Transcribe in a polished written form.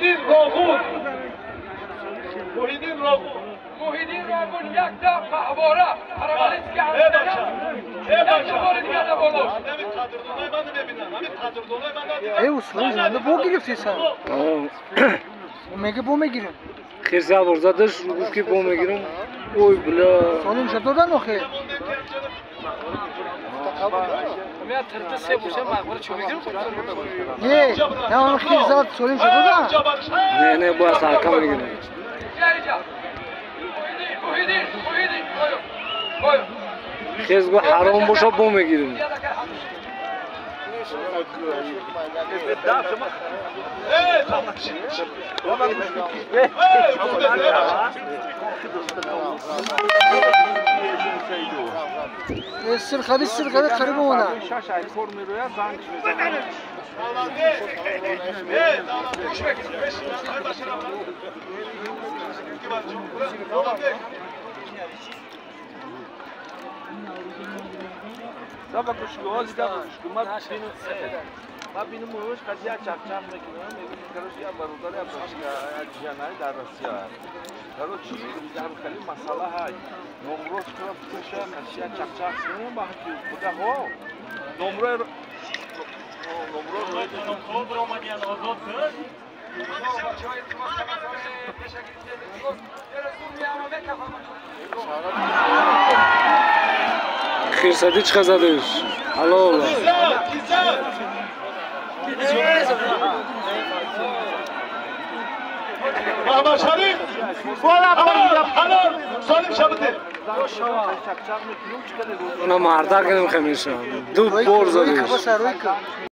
Муҳиддин Роғун. Муҳиддин Роғун. Муҳиддин Роғун якта маҳвора паравалиски Бо гирифтисан? Мега бо мегирем. Хирс як бор задаш, гуфт ки бо мегирам. Ой бля. Солим ша додан охе? Не, на он хирс зад, солим ша додан? Не, не, бояд сарка мегирем. Хирс гуфт ҳаром боша бо мегирем. Сирхави, сирхави қариб омада. Ма бинум уш қазия чақчақ мекунам, мегӯям короче я бародари Абдулҷанай дар Россия. Короче, дар хали масъала ҳай. Номрош кара пуша қазия чақчақ кунам ба ҳаки худа ҳо. Номро номро хуб ромадиан озод шуд. Хирсади чӣ задаш? Ҳалол. Муҳаммад Шариф! Ҳалол! Солим шабите! Она мардак кунем ҳамеша. Ду бор задаш.